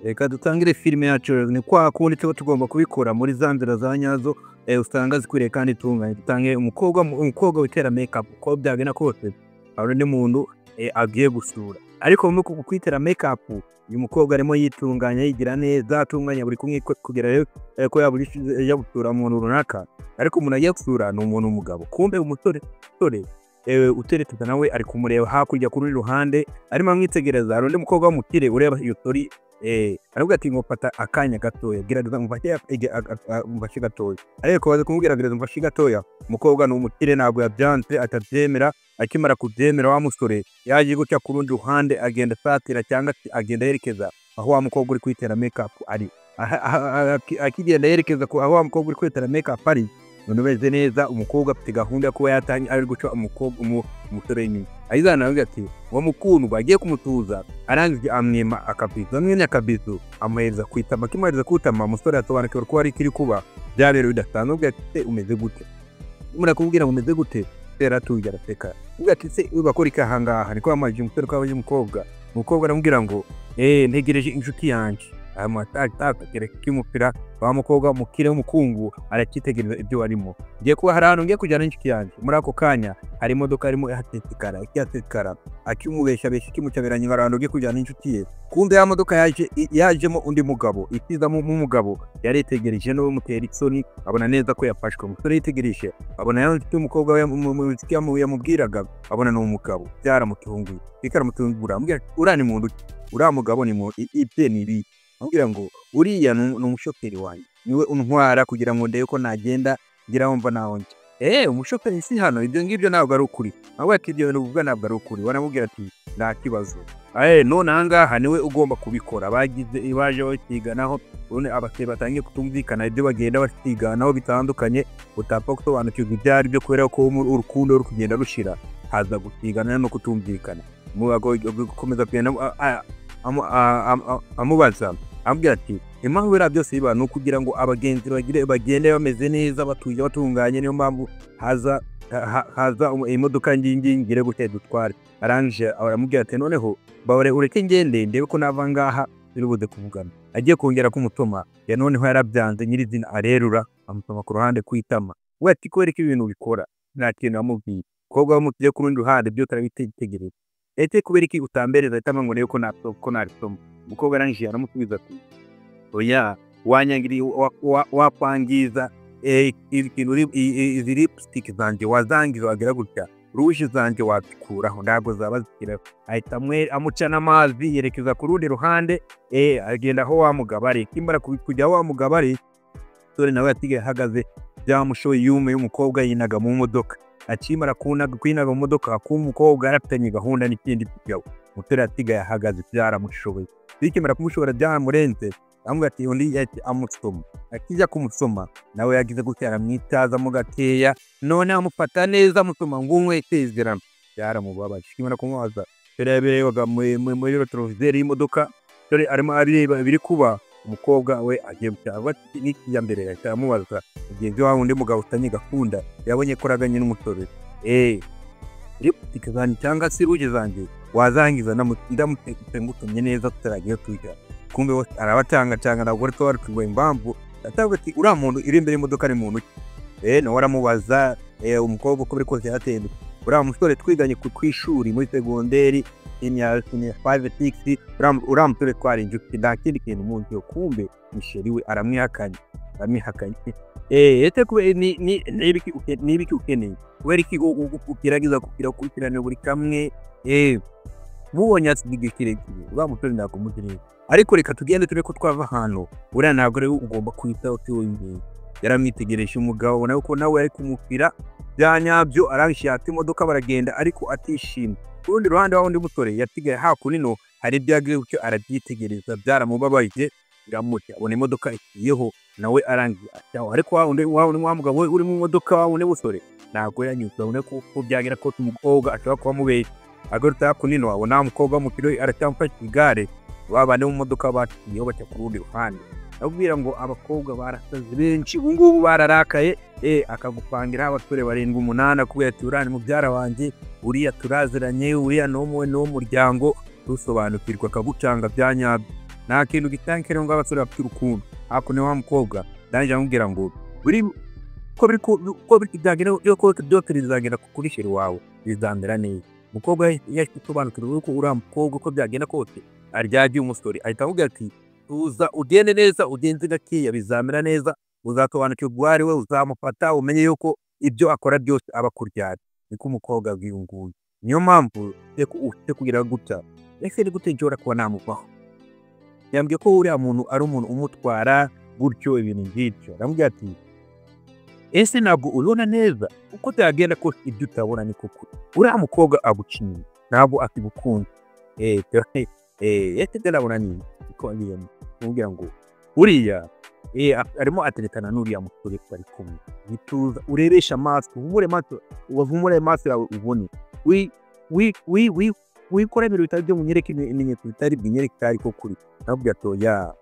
Reka dutangire filime yacu. Ni kwa kundi tuba tugomba kubikora muri za nzira za nyazo, usanga zikwiriye kandi itunganye. Dutange umukobwa witera makeup, uko byagenda kose hari undi muntu agiye gusura, ariko muri uku kwitera makeup uyu mukobwa arimo yitunganya, yigira neza, atunganya buri kumwe kugira rero ko yaba yajya gusura umuntu runaka. Ariko umuntu agiye gusura ni umuntu w'umugabo. Kumbe umusore utereteza nawe ari kumureba hakurya ku rundi ruhande, arimo amwitegereza. Hari undi mukobwa w'umukire ureba iyo story, aravuga ati ngo fata akanya gatoya, gerageza mufashe gatoya. Ariko baza kumubwira gerageza mufashe gatoya, umukobwa ni umukire ntabwo yabyanze, atabyemera. Akimara kubyemera, wa musore yaje guca ku rundi ruhande, agenda asatira cyangwa se agenda yerekeza aho wa mukobwa uri kwitera makeup ari. Akigenda yerekeza aho wa mukobwa uri kwitera makeup ari, none umeze neza, umukobwa afite gahunda yo kuba yatangiye ari guca umukobwa umusore inyuma. Ahizana aravuga ati uwo mukundwa agiye kumutuza, arangije amwima akabizo, amwimye akabizo amuhereza ku itama. Akimuhereza ku itama, umusore asobanukirwa ko hari ikiri kuba, bya bintu bidasanzwe. Avuga ati se umeze gute? Nimara kumubwira ngo umeze gute, yaratuje araseka. Avuga ati se bakora iki aha ngaha? Niko yamubajije umusore ko abaje umukobwa. Umukobwa aramubwira ngo ntegereje inshuti yanjye. Atereka kimupira wa mukobwa mukire w'umukungu aracyitegereza ibyo barimo. Ngiye kuba hari ahantu ngiye kujyana n'inshuti yanjye. Muri ako kanya hari imodoka arimo ihatetekara, ikihatetekara, akimubesha besha, ikimucaberanya ngo ahantu ngiye kujyana n'inshuti ye. Kumbe ya modoka yaje yajemo undi mugabo, ikizamo umugabo yaritegereje no bimutera isoni, abona neza ko yafashwe. Umusore yitegereje abona ya nshuti y'umukobwa yamubwiraga, abona ni umugabo. Byaramutunguye, bikaramutungura, amubwira uriya ni muntu ki? Uriya mugabo ni muntu ibye ni ibi? Amubwira ngo uriya ni umushoferi wanjye, niwe untwara kugira ngo ndebe ko nagenda ngira aho mva naho njya. Umushoferi si hano, ibyo ngibyo ntabwo ari ukuri. Ahubwo ati ibyo bintu uvuga ntabwo ari ukuri. Baramubwira ati nta kibazo. None aha ngaha niwe ugomba kubikora. Bagize baje bakiganaho, none abakiriya batangiye kutumvikana, ibyo bagenda basiganaho bitandukanye, utapfa gusobanukirwa ibyo ari byo kubera ko urukundo ruri kugenda rushira, haza gusigana no kutumvikana. Gukomeza kugenda amubaza, amubwira ati impamvu biriya byose biba ni ukugira ngo abagenzi bagende bameze neza, batuje, batunganye, niyo mpamvu haza imodoka ngingi ngire gute dutware. Arangije aramubwira ati noneho babare ureke ngende ndebe ko nava ngaha turi buze kuvugana. Agiye kongera kumutoma, ya noneho yarabyanze nyirizina, arerura amusoma ku ruhande ku itama. We ati kubera ko ibintu bikora nta kintu yamubwiye. Umukobwa wamutije ku rundi ruhande byose arabitegereza. Ese kubera iki utambereza itama ngo ndebe ko narisoma? Umukobwa arangije aramusubiza ati oya, wanyangiriye, wakwangiza izi lipstick zanjye, wazangiza, wagira gutya rouge zanjye wazikuraho, ntabwo zaba zikiraho. Ahita amucana amazi yerekeza ku rundi ruhande, agenda aho wa mugabo ari. Akimara kujya aho wa mugabo ari, umusore nawe yasigaye ahagaze, byamushoye yume y'umukobwa yinaga mu modoka. Akimara kwinaga mu modoka, kuba umukobwa yarafitanye gahunda n'ikindi kigabo, umusore yasigaye ahagaze, byaramushoboye. Bikimara kumushobora byaramurenze, aramubwira ati undi yahise amusoma. Akijya kumusoma nawe yagize gutya aramwitazamo gakeya, none amufata neza amusoma ngo unywe isezerano. Byaramubabaje. Akimara kumubaza, dore yabirebaga muri retroviseur y'imodoka, dore arimo areba ibiri kuba, umukobwa we agiye gutaha n'ikijya mbere yahita amubaza mugenzi wa undi mugabo utanye gahunda yabonye ko araganye n'umusore. Lipstick zanjye cyangwa se rouge zanjye wazangiza ndamutse ngutumye neza tutaragiye tujya. Kumbe bose arabatangacanga, ntabwo ari twari tugoye impamvu. Atavuga ati uriya muntu iri imbere y'imodoka ni muntu ki? Nawe aramubaza, umukobwa uko biri kose yarateye. Uriya musore twiganye ku ishuri muri segonderi senior 5 6, uriya musore twari inshuti, nta kindi kintu munsi. Kumbe ni chéri we, aramwihakanye, aramwihakanye. Ese kube ni ibiki ukeneye? Kubera iki ugerageza kugira gukurikirana buri kamwe? Mubonye asiga igihe kirekire, uriya musore ntabwo umuzi neza. Ariko reka tugende turebe ko twava ahantu, uriya ntabwo ari we ugomba kwitaho tuwinginze. Yaramwitegereje umugabo, ubona ko nawe ari kumupira bya nyabyo, arangije yatsa imodoka baragenda ariko atishimye. Ku rundi ruhande wa wundi musore yasigaye hakuno, hari ibyo yagize gutyo arabyitegereza, byaramubabaje biramurya. Abona imodoka igiyeho nawe arangije acaho. Ariko wa wundi wa mugabo we uri mu modoka, wa wundi musore ntabwo yanyuzwe, abona ko byagera kose umukobwa ashobora kuba amubeshya. Agarutse hakuno abona wa mukobwa w'umukire aracyamufashe igare, ba bandi mu modoka baciyeho baca ku rundi ruhande. Ndakubwira ngo abakobwa barasaze benshi ubu ngubu bararakaye, akagupangira abasore barindwi umunani, akubwira ati uriya ni mubyara wanjye, uriya turaziranye, uriya ni uwo muryango, rusobanukirwa akagucanga bya nyabyo. Nta kintu gitanga ngo abasore bafite urukundo. Hakuno wa mukobwa ndangije amubwira ngo buri ko biri ko byagenda ko byose bizagenda kuri chéri wawe, bizamera neza. Umukobwa yahise asobanukirwa yuko uriya mukobwa, uko byagenda kose, aryagiye umusore. Ahita amubwira ati: "Tuza, ugende neza, ugenze gakeya, bizamera neza, uzasobanukirwa uwo ari we, uzamufata umenye yuko ibyo akora byose aba akuryana." Niko umukobwa abwiye uyu nguyu. Niyo mpamvu ufite kugira gutya. Ese ni gute nshobora kuba namuvaho? Yambwiye ko uriya muntu ari umuntu umutwara gutyo, ibintu nk'ibyo. Aramubwira ati: "Ese ntabwo ubibona neza? Uko byagenda kose, ibyo utabona niko kuri. Uriya mukobwa aguca inyuma, ntabwo akigukunda." Ese ndabona ni niko agiye kumubwira ngo uriya arimo ateretana n'uriya musore bari kumwe. Bituza urebesha amaso, uhumure amaso, ubavumure amaso yawe ubone. Wi wi wi wi wikora ibintu bitari byo, munyereke ibimenyetso bitari bwinyereke itari ko kuri. Aramubwira ati: "Oya,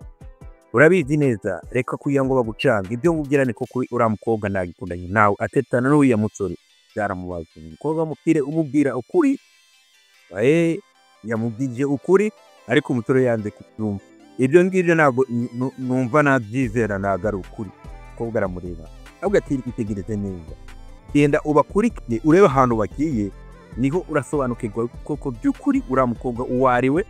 urabizi neza, reka kugira ngo bagucange. Ibyo nkubwira niko kuri, uriya mukobwa ntagikundanye nawe, atetana n'uriya musore." Byaramubaza umukobwa mupire umubwira ukuri. Yamubwije ukuri, ariko umusore yanze kubyumva. "Ibyo ngibyo ntabwo numva nabyizera, ntabwo ari ukuri." Umukobwa aramureba ahubwo ati: "Itegereze neza, genda ubakurikire, urebe ahantu bagiye, niho urasobanukirwa koko by'ukuri uriya mukobwa uwo ari we.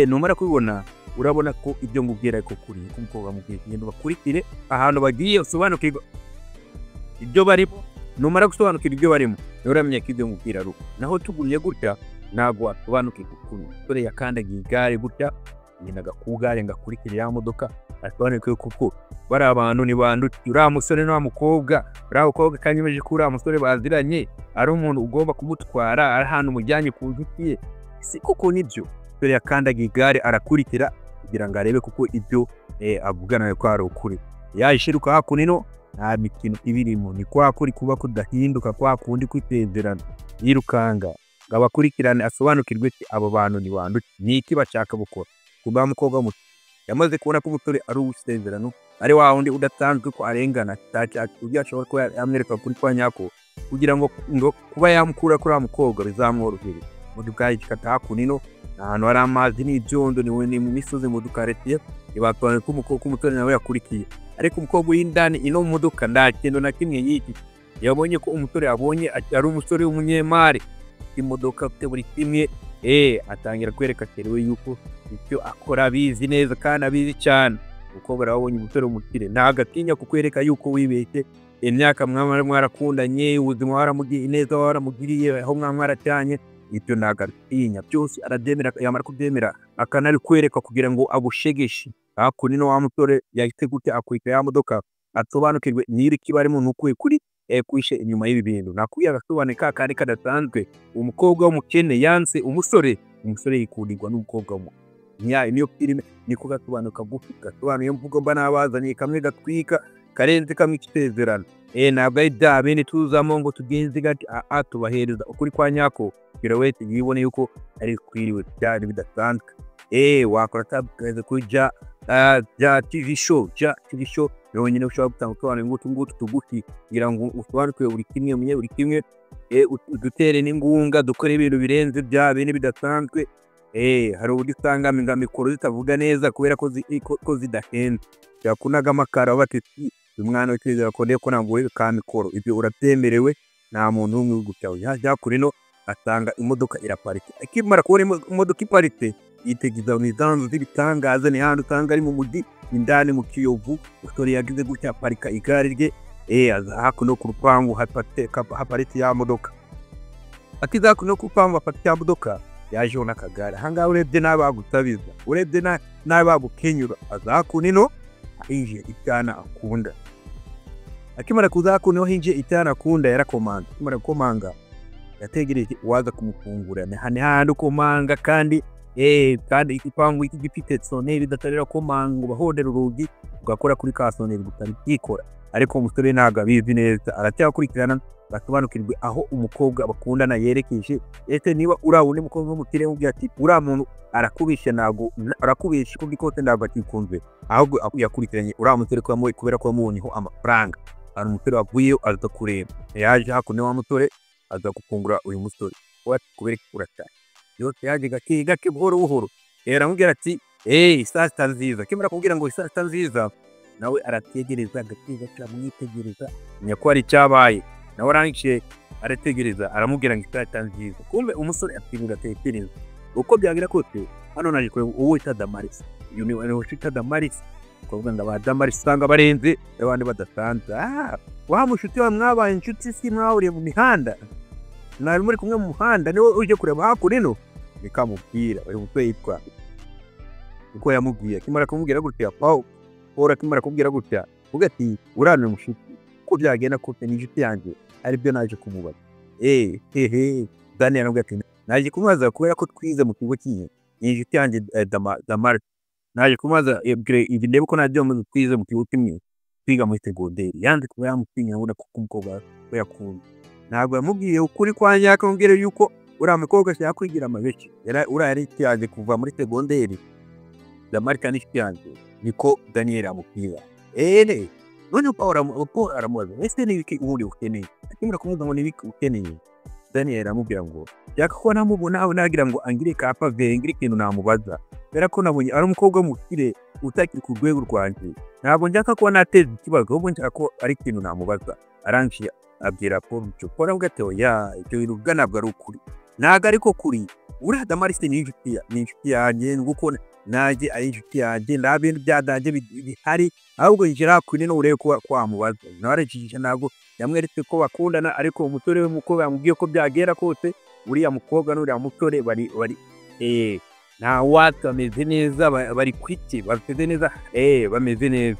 Numara kubibona, urabona ko ibyo nkubwira ariko kuri." Umukobwa amubwiye: "Genda ubakurikire ahantu bagiye, usobanukirwe ibyo barimo. Numara gusobanukirwa ibyo barimo, niho uramenya ko ibyo nkubwira ari uko. Naho tugumye gutya, ntabwo wasobanukirwa ukuri." Umusore yakandagiye igare gutya, ngendaga ku igare ngo akurikire ya modoka, asobanukirwe kuko bari abantu ni banduki, uriya musore n'uriya mukobwa. Uriya mukobwa kanyemeje ko uriya musore baziranye ari umuntu ugomba kumutwara, ari ahantu umujyanye ku nshuti ye. Si koko nibyo? Umusore yakandagiye igare arakurikira kugira ngo arebe kuko ibyo avugana ko ari ukuri. Yayishiruka hakuno ino, nta mikino ibirimo, ni kwa kuri kuba kudahinduka, kwa kundi kwitezerana. Yirukanga ngo abakurikirane, asobanukirwe ko abo bantu ni banduki, ni iki bashaka gukora. Kuba mukobwa muto yamaze kubona ko umusore ari uw'isezerano, ari wa wundi udasanzwe, ko arengana uburyo ashobora kuba yamwereka kuri kwa nyako, kugira ngo kuba yamukura kuri wa mukobwa bizamworohere. Imodoka yikata hakuno ino ahantu hari amazi n'ibyondo, ni mu misozi, mu dukaretiye. Ntibasobanuye ko umusore nawe yakurikiye, ariko umukobwa w'indani ino mu modoka nta kintu na kimwe yiki. Yabonye ko umusore abonye ari umusore w'umunyemari, imodoka afite, buri kimwe. Atangira kwereka chéri we yuko icyo akora abizi neza kandi abizi cyane. Umukobwa arabonye umusore w'umukire, ntabwo atinya kukwereka yuko wibeshye. Imyaka mwaba mwarakundanye, ubuzima waramugiriye neza, waramugiriye aho mwaba mwaracanye, ibyo ntabwo abitinya, byose arabyemera. Yamara kubyemera, akanabikwereka kugira ngo agushegeshe. Hakuno ino wa musore yahise gute, akurikira ya modoka, asobanukirwe niba ikibarimo ni ukuri kuri kwishe inyuma y'ibi bintu. Nakubwiye agasobanuye ka kandi kadasanzwe. Umukobwa w'umukene yanse umusore, umusore yikundirwa n'umukobwa w'umukene. Niyo filime, niko gasobanuro kagufi gasobanuye mvugo mba nabazaniye, kamwe gatwika karenze kamwe k'isezerano. Ntabwo ari bya bindi tuzamo ngo tugenze gake, aa tubahereza ukuri kwa nyako kugira wese yibone yuko ari kwiriwe byari bidasanzwe. Wakora subscribe kuri Ja TV Show. Ja TV Show ni wenyine ushobora gutanga ubusobanuro ngutu ngutu tugufi kugira ngo usobanukirwe buri kimwe, umenye buri kimwe. Udutere n'ingunga, dukore ibintu birenze bya bindi bidasanzwe. Hari uburyo usanga nga mikoro zitavuga neza kubera ko zidahenze, yakunaga amakara bati: "Uyu mwana w'icyizere ko ko ntabwo ka mikoro." Ibyo urabyemerewe, nta muntu n'umwe ugutyawe. Yajya kuri no asanga imodoka iraparitse. Akimara kubona imodoka iparitse, yitegereza ni za nzu z'ibitangaza, ni handi usanga ari mu mujyi indani mu Kiyovu. Umusore yagize gutya aparika igare rye, aza hakuno ku rupangu haparitse ya modoka. Akiza hakuno ku rupangu haparitse ya modoka, yajeho n'akagare. Ahangaha urebye nabi bagusabiza, urebye nabi bagukenyura. Aza hakuno ino hinjiye icyana akunda. Akimara kuza hakuno hinjiye icyana akunda, yarakomanga. Akimara gukomanga, yategereje uwaza kumufungura. Ni hahandi ukomanga kandi kandi igipangu iki gifite soneri idatarira komanga ngo bahondere urugi, ugakora kuri ka soneri gusa bikikora. Ariko umusore ntabwo abizi neza, aracyakurikirana basobanukirwe aho umukobwa bakundana yerekeje. Ese niba uriya wundi mukobwa w'umukire umubwira ati: "Uriya muntu arakubishe, ntabwo arakubishe, uko kose ntabwo akikunze," ahubwo yakurikiranye uriya musore kubera ko yamubonyeho amafaranga. Hari umusore wavuyeyo aza kureba, yaje hakuno, wa musore aza gufungura. Uyu musore kubera urataha yose yaje gake gake, buhoro buhoro. Aramubwira ati Saa sita nziza. Akimara kumubwira ngo saa sita nziza, nawe arategereza gake gake, aramwitegereza, amenya ko hari icyabaye. Nawe arangije arategereza, aramubwira ngo saa sita nziza. Kumbe umusore afite atekereza uko byagira kose. Hano naje kureba uwo wita Damaris, uyu ni uwo wita Damaris. Kuvuga ngo aba Damaris usanga barenze abandi badasanzwe. Wa mushuti wawe mwabaye inshuti, si mwahuriye mu mihanda, mwari muri kumwe mu muhanda, niwe uje kureba hakuno ino. Nikamubwira uyu musore yitwa uko yamubwiye. Akimara kumubwira gutya, Paul akimara kumubwira gutya, uvuga ati uriya ni umushuti, uko byagenda kose ni inshuti yanjye, aribyo naje kumubaza. Hehe, Daniel aramubwira ati naje kumubaza kubera ko twize mu kigo kimwe, ni inshuti yanjye Damaris. Naje kumubaza ibi ndebe ko nabyo twize mu kigo kimwe, twiga muri segonderi. Yanze kuba yamutinya, abona ko umukobwa we yakunda. Ntabwo yamubwiye ukuri kwa nyako, amubwira yuko uriya mukobwa ashaka kwigira amabeshyi. Uriya yari inshuti yanjye kuva muri segonderi, Damaris ni inshuti yanjye, niko Daniel amubwira. Noneho Paul aramubaza ese ni ibiki ubundi ukeneye? Akimara kumubaza ngo ni ibiki ukeneye, Daniel aramubwira ngo yaka ko namubona nagira ngo angire ka faveur, ngire ikintu namubaza, kubera ko nabonye ari umukobwa w'umukire utakiri ku rwego rwanjye, ntabwo nshaka kuba nateza ikibazo, ahubwo nshaka ko ari ikintu namubaza. Arangije abwira Paul icyo. Paul aravuga ati oya, ibyo bintu uvuga ntabwo ari ukuri, ntabwo ariko kuri. Uriya Damaris ni inshuti yanjye, nguko nanjye ari inshuti yanjye, nta bintu byadanjye bihari, ahubwo injira kuri no urebe ko wamubaza. Nawe arajijisha, ntabwo yamweretse ko bakundana, ariko umusore w'umukobwa yamubwiye ko byagera kose uriya mukobwa n'uriya musore bari nta watu bameze neza, bari kwiki, bameze neza, bameze neza,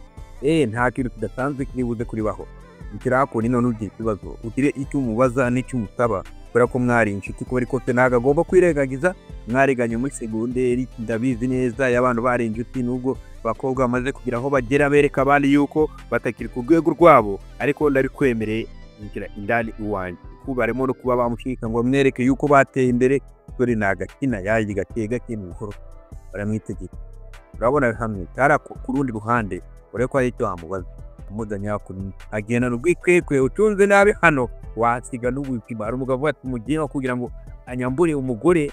nta kintu kidasanzwe kiri buze kuribaho. Injira kuri none ugira ikibazo, ugire icyo umubaza n'icyo umusaba, kubera ko mwari inshuti, kubera ko ntabwo agomba kwirengagiza mwariganye muri segonderi. Ndabizi neza y'abantu bari inshuti, nubwo abakobwa bamaze kugira aho bagera bereka abandi yuko batakiri ku rwego rwabo, ariko ndabikwemereye injira indani iwanjye. Kuko barimo no kuba bamushika ngo bamwereke yuko bateye imbere, dore ni agakina yaje gake gake mu buhoro, baramwitegeka. Urabona hamwe tara ku rundi ruhande urebe ko hari icyo wamubaza, amuzanye hakuno agendana urwikwekwe, ucunze nabi hano wasiga n'ubuzima. Hari umugabo ati mugiye kugira ngo anyambure umugore,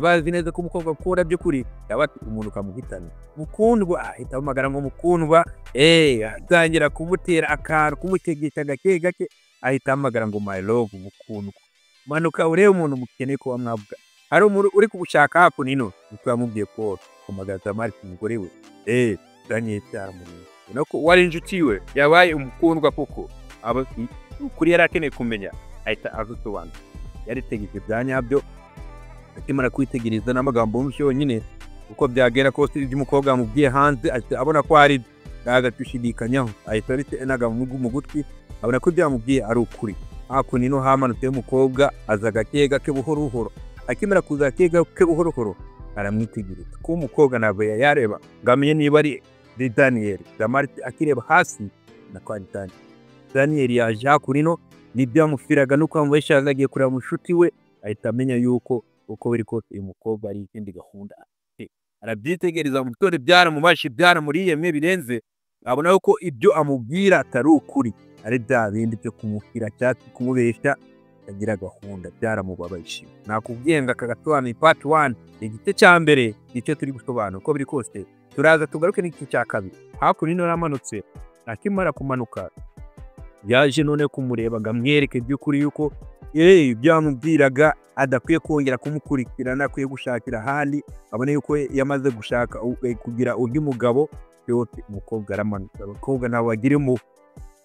bazi neza ko umukobwa akunda by'ukuri, yaba ati umuntu ukamuhitana mukundwa, ahita ahamagara ngo mukundwa, atangira kumutera akantu, kumutegesha gake gake, ahita ahamagara ngo my love, mukundwa. Manuka urebe umuntu mukeneye kuba mwavuga, hari umuntu uri kugushaka hakuno ino, niko yamubwiye Paul ahamagara Damaris umugore we. Daniel cyaramuriye nako wari inshuti we yabaye umukundwa koko, aba ukuri yari akeneye kumenya, ahita azusobanura. Yaritegereje bya nyabyo, akimara kwitegereza n'amagambo yumvise yonyine uko byagera kose ibyo umukobwa yamubwiye hanze, ahita abona ko ari agashishidikanyaho, ahita abitenaga mu gutwi, abona ko ibyo yamubwiye ari ukuri. Hakuno ino hamanutse umukobwa aza gake gake buhoro buhoro. Akimara kuza gake gake buhoro buhoro aramwitegereza, kuko umukobwa ntabwo yareba ngo amenye niba ari Daniel. Damaris akireba hasi nako ari Daniel. Daniel yaje hakuno ino, nibyo yamufiraga nuko amubeshaga agiye kureba mushuti we, ahita amenya yuko uko biri kose uyu mukobwa ari izindi gahunda. Arabyitegereza umusore, byaramubashe, byaramuriyemwe birenze, abona yuko ibyo amubwira atari ukuri, ari bya bindi byo kumufira cyangwa kumubesha agira gahunda. Byaramubabaje. Nakubwiye ngo aka gasobanuye part 1, igice cya mbere nicyo turi gusobanura. Uko biri kose turaza tugaruke n'igice cya kabiri. Hakuno ino yaramanutse, akimara kumanuka yaje none kumureba ngo amwereke by'ukuri yuko ibyo yamubwiraga adakwiye kongera kumukurikirana, akwiye gushakira ahandi, abone yuko yamaze gushaka kugira undi mugabo. Yose umukobwa aramanuka, abakobwa ntabwo bagira impuhwe,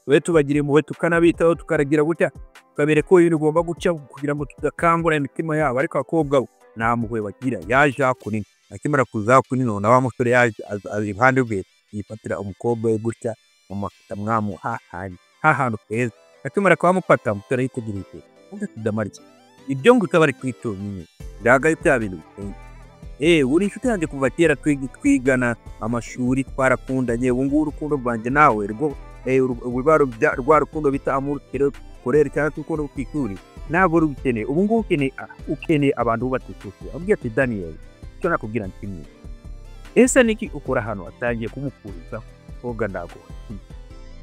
tube tubagira impuhwe tukanabitaho, tukaragira gutya, tukabereka ko ibintu ugomba guca kugira ngo tudakangura imitima yabo, ariko abakobwa bo nta mpuhwe bagira. Yaje hakuno, akimara kuza hakuno na wa musore yaje aza iruhande rwe, yifatira umukobwa we gutya, amufata mwamuha hahantu heza. Akimara kuhamufata umusore yitegereje, undi ati Damaris, ibyo ngo utabari kuri cyonyine ntabwo ari bya bintu biteye. Uri inshuti yanjye kuva kera, twigana amashuri, twarakundanye, ubu ngubu urukundo rwanjye nawe rwa rukundo bita amour scolaire cyangwa se urukundo ku ishuri ntabwo rubikeneye. Ubu ngubu ukeneye abantu bubatse inshuti. Amubwira ati Daniel, icyo nakubwira ni kimwe, ese niki ukora hano? Atangiye kumukurizaho koga, ntabwo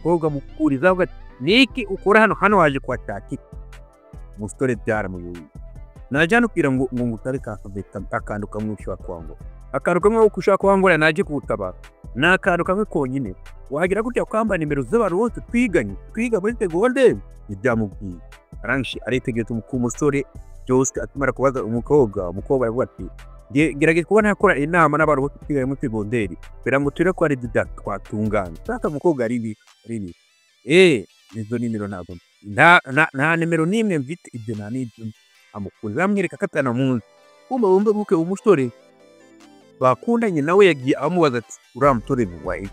koga mukurizaho, niki ukora hano? Hano waje kuhashaka iki? Umusore byaramuyobeye. Najya nubwira ngo ngutabe akantu kamwe ushobora kuba, akantu kamwe ushobora kuba ngora najye kuwutabara, ni akantu kamwe konyine. Wagira gutya kwamba nimero z'abantu bose twiganye, twiga muri segonderi. Ntibyamubwiye. Arangije aritegereza ku musore byose. Akimara kubaza umukobwa, umukobwa aravuga ati: "Gerageza kuba nakora inama n'abantu bose twiganye muri segonderi kugira ngo turebe ko hari ibyo twatunganya." Sasa umukobwa ari ribi, izo nimero ntabwo, nta nimero n'imwe mfite, ibyo nta n'ibyo. Amukunda, amwereka ko atanamuzi. Kumva wumve buke, umusore bakundanye nawe yagiye amubaza ati: "Uriya musore ni uwahe?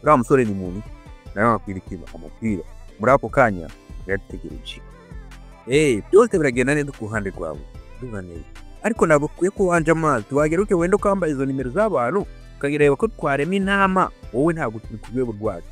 Uriya musore ni muntu?" Nawe amubwira ikintu amubwira. Muri ako kanya yarategereje, byose biragenda neza ku ruhande rwawe, biba neza, ariko ntabwo ukwiye ko wanje amazi. Wagera ute wenda ukamba izo nimero z'abantu, ukareba ko twarema inama? Wowe ntabwo turi ku rwego rwacu.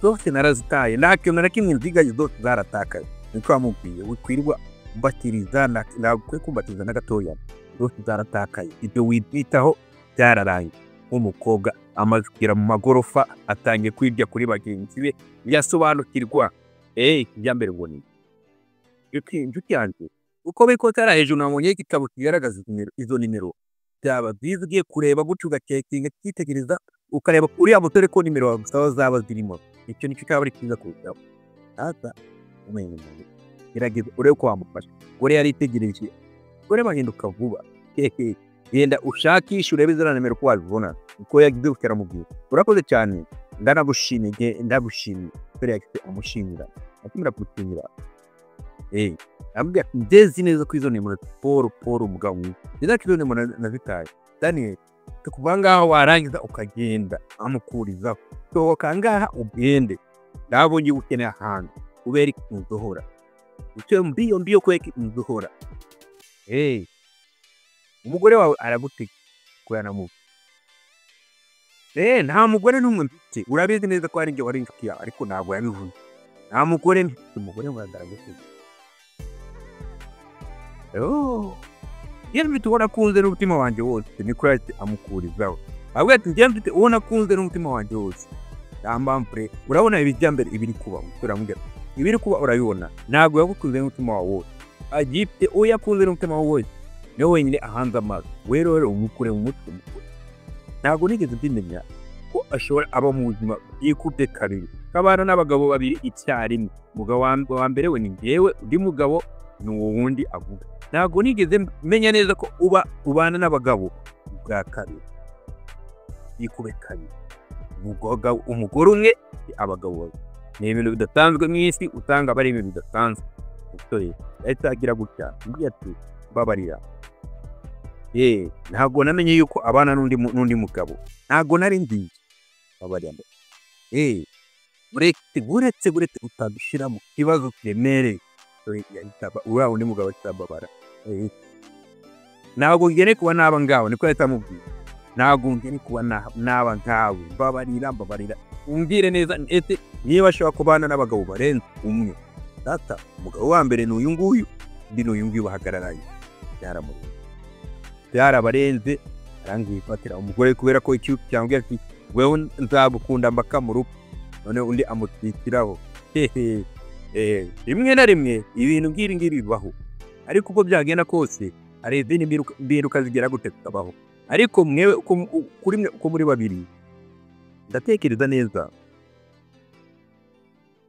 Zose narazitaye, nta kintu na kimwe nzigaye, zose zaratakaye. Niko wamubwiye. Wikwirirwa umbatiriza, ntabwo ukwiye kumbatiriza na gatoya, zose zaratakaye, ibyo witaho byararangiye. Nk'umukobwa amaze kugera mu magorofa, atangiye kwirya kuri bagenzi be, yasobanukirwa kijyambere ngo ni inshuti yanjye. Uko biri kose hariya hejuru nabonye igitabo kigaragaza izo nimero. Byaba byiza ugiye kureba gutyo, ugacekinga, ukitegereza, ukareba uriya musore ko nimero bagusaba zaba zirimo. Icyo nicyo cyaba ari cyiza kurushaho. Sasa umenya umuntu, gerageza urebe ko wamufasha. Gore yaritegereje, gore bahinduka vuba. Hehe, genda ushakishe urebe ziriya nimero ko wazibona. Uko yagize gutya aramubwira: "Urakoze cyane, ndanagushimiye, ndagushimiye." Dore yahise amushimira. Akimara kumushimira, aramubwira ati: "Ndezi neza ko izo nimero, Paul, Paul umugabo mwiza, neza ko izo nimero nazitaye." Daniel, kuva ngaho warangiza ukagenda, amukurizaho: "Sohoka ngaha ugende, ndabonye ukeneye ahantu kubera inzohora uce mbiyo mbiyo, kweka inzohora. Umugore wawe aragutega ko yanamuba." "Nta mugore n'umwe mfite, urabizi neza ko ari njye wari inshuti yawe." Ariko ntabwo yabivuze. "Nta mugore mfite, umugore wawe aragutega." "Oh, njye mfite uwo nakunze n'umutima wanjye wose." Niko yahise amukurizaho, avuga ati: "Njye mfite uwo nakunze n'umutima wanjye wose." Yambambure, urabona ibijya mbere, ibiri kuba. Umusore aramubwira: "Ibiri kuba urabibona, ntabwo yagukunze n'umutima wawe wose, agifite uwo yakunze n'umutima wawe wose, niwe wenyine ahanze amaso. We rero umukure mu mutwe, umukure." "Ntabwo nigeze mbimenya ko ashobora aba mu buzima bwikubye kabiri, kabana n'abagabo babiri icyarimwe. Umugabo wa mbere we ni njyewe, undi mugabo ni uwo wundi avuga. Ntabwo nigeze menya neza ko uba ubana n'abagabo bwa kabiri, yikube kabiri, umugore umwe, abagabo babiri. Ni ibintu bidasanzwe mu isi, usanga bari ibintu bidasanzwe." Umusore yahise agira gutya, ambwira ati: "Mbabarira, ntabwo namenye yuko abana n'undi mugabo, ntabwo nari nzi, mbabarira. Buretse, buretse, buretse, utadushyira mu kibazo kiremereye." Uriya undi mugabo ahita ababara. "Ntabwo ngeneye kuba naba ngawe," niko yahita amubwira. "Ntabwo ngeneye kuba naba nkawe, mbabarira, mbabarira, umbwire neza ese niba ashobora kubana n'abagabo barenze umwe." Data, umugabo wa mbere ni uyu nguyu, undi ni uyu nguyu bahagararanye. Byaramurenze, byarabarenze. Arangije yifatira umugore kubera ko icyuki cyambwira ati: "Wewe nzagukunda mpaka mu rupfu." None undi amutwikiraho. Hehe, rimwe na rimwe ibintu nk'ibi ngibi bibaho, ariko uko byagenda kose hari izindi mpinduka zigera gute zikabaho. Ariko mwewe kuri mwe uko muri babiri, ndatekereza neza,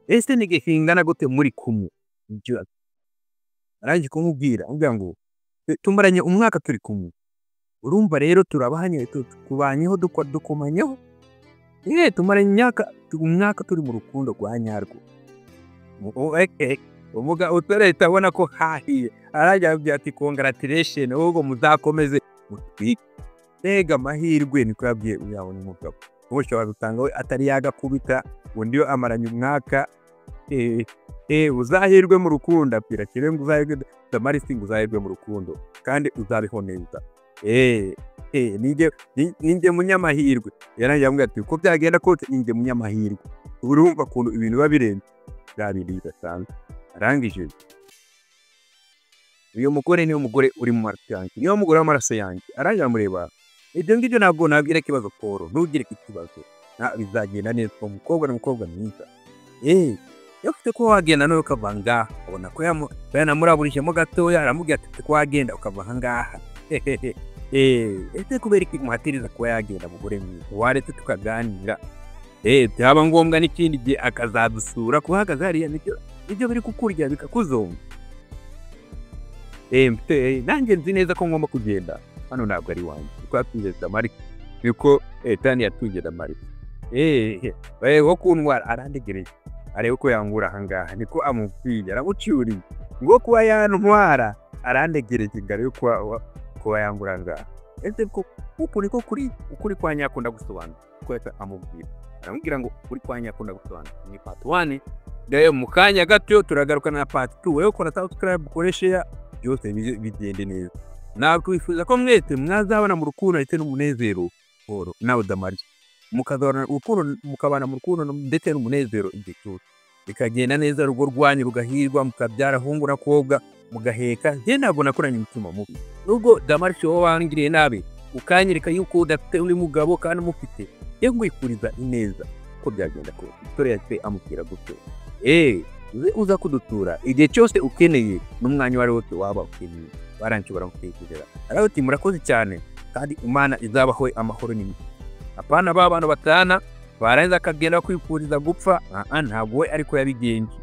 ese ni igihe kingana gute muri kumwe? Ibyo arangije kumubwira, amubwira ngo: "Tumaranye umwaka turi kumwe." Urumva rero turabanye, tubanyeho, dukomanyeho, tumaranye imyaka, umwaka turi mu rukundo rwa nyarwo. Umugabo utarahita abona ko hahiye, arangira aramubwira ati: "Congratulation, ahubwo muzakomeze mutwike, mbega amahirwe." Niko yabwiye uriya mugabo. Ubu ushobora gusanga we atari yagakubita, undi we amaranye umwaka. Uzahirwe mu rukundo, abwira Kirere ngo uzahirwe, Damarisi ngo uzahirwe mu rukundo kandi uzabeho neza. Ninjye munyamahirwe. Yarangiye aramubwira ati: "Uko byagenda kose ninjye munyamahirwe." Urumva ukuntu ibintu biba birenze, bya bindi bidasanzwe. Arangije: "Uyu mugore niwe mugore uri mu maraso yanjye, niwe mugore w'amaraso yanjye." Arangije aramureba: "Ibyo ngibyo ntabwo nabwira ikibazo, Paul, ntugire ikibazo, bizagenda neza. Uwo mukobwa ni umukobwa mwiza." Iyo ufite kuba wagenda nawe ukava ngaha, ubona ko yanamuraburijemo gatoya, aramubwira ati ufite kuba wagenda ukava aha ngaha. Ese kubera iki muhatiriza kuba yagenda, mugore mwiza? Waretse tukaganira, byaba ngombwa n'ikindi gihe akazadusura. Kuba ahagaze hariya nibyo biri kukurya bikakuzonga. Nanjye nzi neza ko ngomba kugenda, hano ntabwo ari iwanjye. Niko yatubwiye Damarike, niko Tani yatubwiye Damarike. Wo kuntwara arandegereje, arebe ko yangura aha ngaha, niko amubwiye, aramucyuriye ngo kuba yantwara arandegereje ngo arebe kuba yangura aha ngaha. Ese ko uku niko kuri ukuri kwa nyako ndagusobanura, ko yahita amubwira, aramubwira ngo ukuri kwa nyako ndagusobanura. Ni part 1 rero, mu kanya gato turagaruka na part 2. Wowe ukora subscribe, ukore share, byose bigende neza. Nakwifuza ko mwese mwazabana mu rukundo ndetse n'umunezero, Paul nawe Damarike, mukazabana urukundo, mukabana mu rukundo ndetse n'umunezero igihe cyose, bikagenda neza, urugo rwanyu rugahirwa, mukabyara hungu na kobwa, mugaheka. Njye ntabwo nakoranye umutima mubi, nubwo Damarike wowe wangiriye nabi ukanyereka yuko udafite undi mugabo kandi umufite, njye nkwifuriza ineza uko byagenda kose. Umusore yahise amubwira gutyo, uze uza kudutura igihe cyose ukeneye n'umwanya uwo ari wose waba ukeneye. Barangije baramutekerera, aravuga ati murakoze cyane, kandi Imana izabaho amahoro n'imigisha. Apana ba bantu batana barangiza akagenda kwifuriza gupfa. Ntabwo we ariko yabigenje,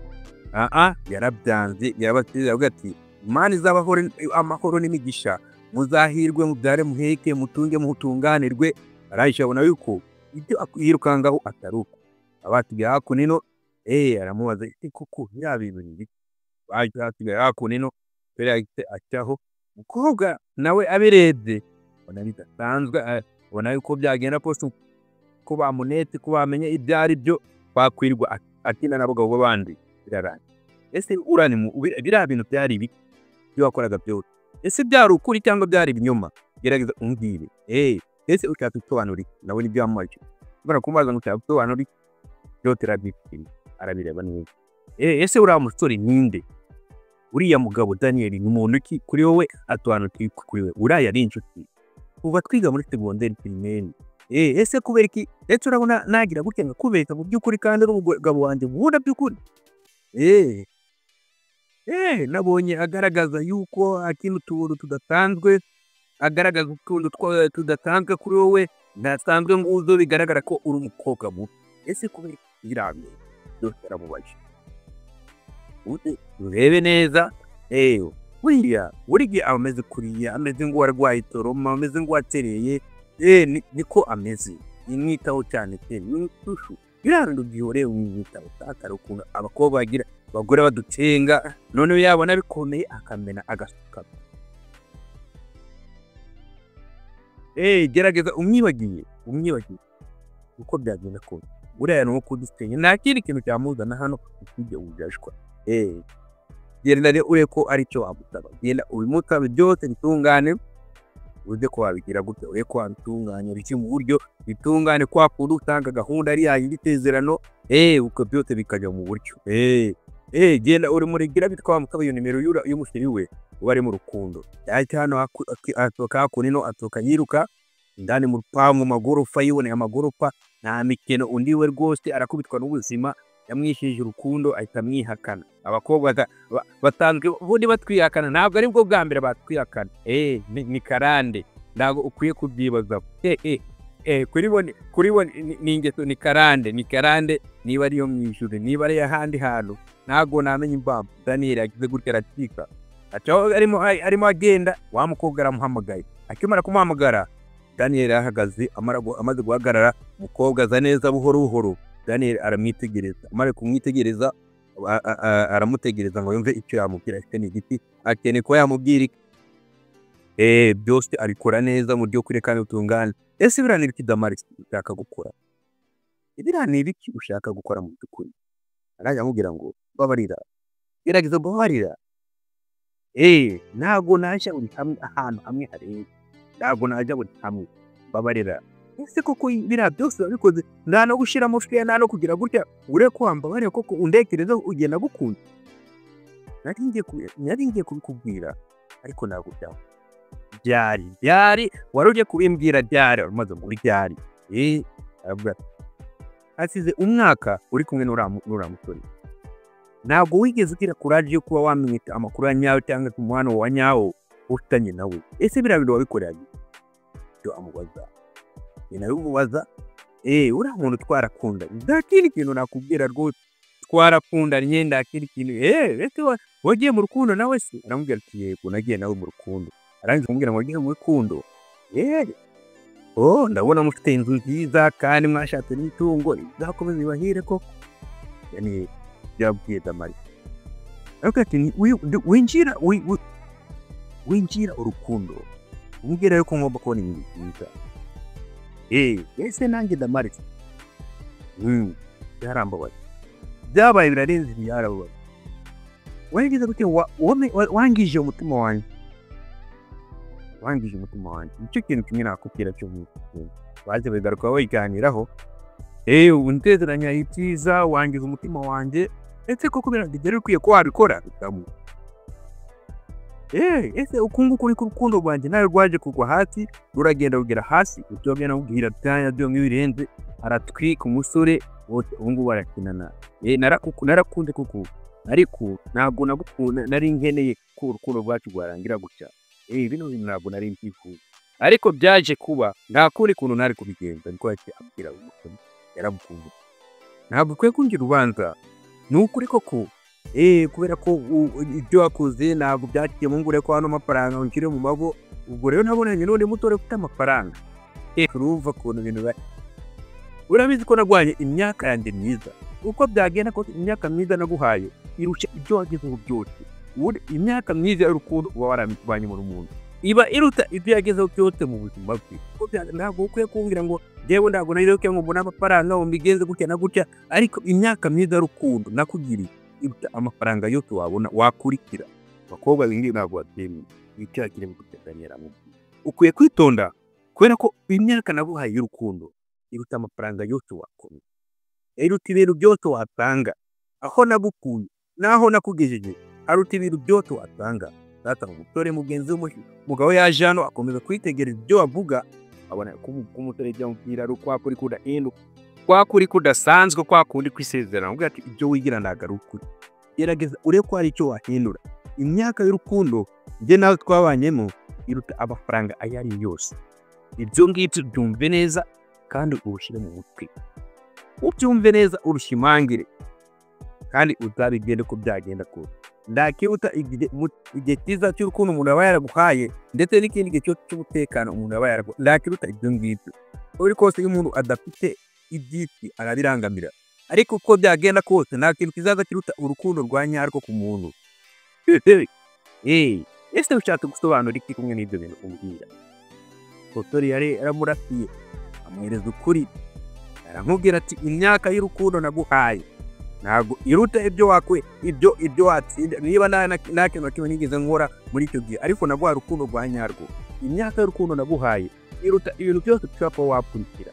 yarabyanze, yarabateze, aravuga ati Imana izabaho amahoro n'imigisha, muzahirwe, mubyare muheke, mutunge mutunganirwe. Arangije abona yuko ibyo yirukangaho atari uko. Abasigaye hakuno ino, aramubaza ati koko biriya bintu ni ibiki? Basigaye hakuno ino, yahise acaho. Umukobwa nawe abirebye abona bidasanzwe, abona yuko byagenda kose ko bamunetse, ko bamenye ibyo ari byo, bakwirwa akina n'abagabo b'abandi birarangiye. Ese biriya bintu byari ibiki ibyo wakoraga byose? Ese byari ukuri cyangwa byari ibinyoma? Gerageza umbwire. Ese ushatse gusobanura iki? Nawe nibyo yamubajije. Ushobora kumubaza ngo ushaka gusobanura iki? Byose arabyishimiye, arabireba neza. Ese uriya musore ninde? Uriya mugabo Daniel ni muntu ki kuri wowe? Asobanukiwe kuri we? Uriya ari inshuti kuva twiga muri segonderi primaire. Ese kubera iki? Ndetse urabona nagira gutya nkakubeshya mu by'ukuri kandi ari umugabo wanjye nkunda by'ukuri. Nabonye agaragaza yuko akina utuntu tudasanzwe, agaragaza utuntu tudasanzwe kuri wowe, ntasanzwe nguzo, bigaragara ko uri umukobwa mubi. Ese kubera iki biriya bintu byose aramubajije? Urebe neza, buriya buri gihe aba ameze kuriya, ameze nk'uwarwaye trauma, ameze nk'uwatereye, niko ameze. Nimwitaho cyane pe, ni ishusho. Biriya bintu byihoreye umwitaho. Sasa ukuntu abakobwa bagira abagore baducenga, noneho yabona bikomeye akamena agasuka. Gerageza umwibagiye, umwibagiye uko byagenda kose. Buriya ni uwo kudusenya, nta kindi kintu cyamuzana hano usibye ubujajwa. Genda rero urebe ko ari cyo wamusaba, genda ubimusabe byose bitungane, uze ko wabigira gutya, urebe ko wabitunganya bike mu buryo bitungane, kwa kundi usanga gahunda ari yayindi isezerano, uko byose bikajya mu buryo. Genda uri murigira bitwa wamusaba iyo nimero y'umusiri we uba ari mu rukundo. Yahita hano asohoka hakuno ino, asohoka yiruka indani mu rupangu mu magorofa, yiboneye amagorofa, nta mikino. Undi we rwose arakubitwa n'ubuzima, yamwishyuje urukundo ahita amwihakana. Abakobwa basanzwe ubundi batwihakana, ntabwo ari bwo bwa mbere batwihakana. Ni karande, ntabwo ukwiye kubyibazaho. Kuri bo ni ingeso, ni karande, ni karande, niba ariyo mu ijuru, niba ari ahandi hantu, ntabwo namenya impamvu. Daniel yagize gutya aracika, acaho arimo agenda, wa mukobwa aramuhamagaye. Akimara kumuhamagara, Daniel ahagaze, amaze guhagarara, umukobwa aza neza buhoro buhoro. Daniel aramwitegereza, amara kumwitegereza aramutegereza ngo yumve icyo yamubwira. Ese ni igiti akeneye kuba yamubwira iki? Byose abikora neza mu buryo kure kandi butunganye. Ese biriya ni ibiki Damaris ushaka gukora? Biriya ni ibiki ushaka gukora mu by'ukuri? Arajya amubwira ngo babarira, gerageza guharira. Ntabwo najya buri hamwe, ahantu hamwe harenze, ntabwo najya buri hamwe, babarira. Ese koko biriya byose wabikoze nta no gushyiramo fire, nta no kugira gutya, urebe ko wambabarira koko undekerezeho ugenda gukunda? Nari ngiye kubikubwira ariko ntabwo byaba byari byari wari ugiye kubimbwira byari umaze muri byari. Aravuga ati hasize umwaka uri kumwe n'uriya musore. Ntabwo wigeze ugira courage yo kuba wamenya amakuru ya nyayo cyangwa se umubano wa nyawo ufitanye nawe. Ese biriya bintu wabikoreraga ibyo?" Amubaza, ni nawe umubaza. Uriya muntu twarakundanye, nta kindi kintu nakubwira rwose, twarakundanye, nta kindi kintu. Ese wagiye mu rukundo nawe se? Aramubwira ati: "Yego, nagiye nawe mu rukundo." Arangije kumubwira ngo wagiye mu rukundo. Oh, ndabona mufite inzu nziza kandi mwashatse n'imitungo, izakomeze ibahire koko. Yani byabwiye Damari. Ariko ati: "Winjira winjira urukundo, umbwira yuko ngomba kubona ibintu byiza. Ese nanjye Damari, byarambabaje, byabaye birarenze, byarababaje. Wagize gute? Wangije umutima wanjye, wangije umutima wanjye. Nicyo kintu kimwe nakubwira cyo mu baje bigaruka babiganiraho. Ubu ntezeranya ibyiza, wangiza umutima wanjye. Ese koko byari bikwiye ko wabikora?" Bitamu. Ese uku nguku niko urukundo rwanjye nawe rwaje kugwa hasi, ruragenda rugera hasi?" Ibyo bagenda mubwira byanya byo nk'ibirenze, aratwika umusore bose ubu ngubu barakinana. Narakunze koko, ariko ntabwo nagukunda nari nkeneye ko urukundo rwacu rwarangira gutya. Bino bintu ntabwo nari mbyifuza, ariko byaje kuba, nta kundi kuntu nari kubigenza. Niko yahise abwira umusore yaramukunze. "Ntabwo ukwiye kungira urubanza, ni ukuri koko. Kubera ko ibyo wakoze ntabwo byaciye mu ngure ko hano amafaranga unshyire mu mago. Ubwo rero nabonanye n'undi musore ufite amafaranga. Urumva ukuntu ibintu biba. Urabizi ko narwanye imyaka yanjye myiza. Uko byagenda kose, imyaka myiza naguhaye irusha ibyo wagezeho byose. Ubundi imyaka myiza y'urukundo uba warabanye mu muntu iba iruta ibyo yagezeho byose mu buzima bwe. Ntabwo ukwiye kumbwira ngo njyewe ntabwo nari ngo mbone amafaranga ngo mbigenze gutya na gutya, ariko imyaka myiza y'urukundo nakugiriye iruta amafaranga yose wabona wakurikira." Abakobwa b'ingi ntabwo babyemeye. Icyaha kirimo gutya. Daniel amubwira: "Ukwiye kwitonda kubera ko imyaka naguhaye y'urukundo iruta amafaranga yose wakora, iruta ibintu byose watanga. Aho nagukuye n'aho nakugejeje haruta ibintu byose watanga." Sasa umusore mugenzi w'umugabo yaje hano, akomeza kwitegereza ibyo bavuga, abona ko umusore ibyo amubwira ari ukwa kuri kudahinduka, kwa kuri kudasanzwe, kwa kundi kwisezerano. Avuga ati: "Ibyo wigira ntabwo ari ukuri. Gerageza urebe ko hari icyo wahindura. Imyaka y'urukundo njye nawe twabanyemo iruta amafaranga ayo ari yo yose. Ibyo ngibyo byumve neza kandi ubushyire mu mutwe, ubyumve neza, urushimangire, kandi uzabigende uko byagenda kose. Ndakiruta igihe cyiza cy'urukundo umuntu aba yaraguhaye, ndetse n'ikindi gihe cyose cy'umutekano umuntu aba yaraguhaye, ndakiruta ibyo ngibyo. Uko biri kose, iyo umuntu adafite iby'isi arabirangamira, ariko uko byagenda kose nta kintu kizaza kiruta urukundo rwa nyarwo ku muntu. Ese ushatse gusobanura iki kumwe n'ibyo bintu umbwira?" Kotori yari yaramurasiye, amuhereza ukuri, aramubwira ati: "Imyaka y'urukundo naguhaye ntabwo iruta ibyo wakwe, ibyo watsinda. Niba nta kintu na kimwe nigeze nkora muri icyo gihe, ariko naguhaye urukundo rwa nyarwo. Imyaka y'urukundo naguhaye iruta ibintu byose ushobora kuba wakurikira."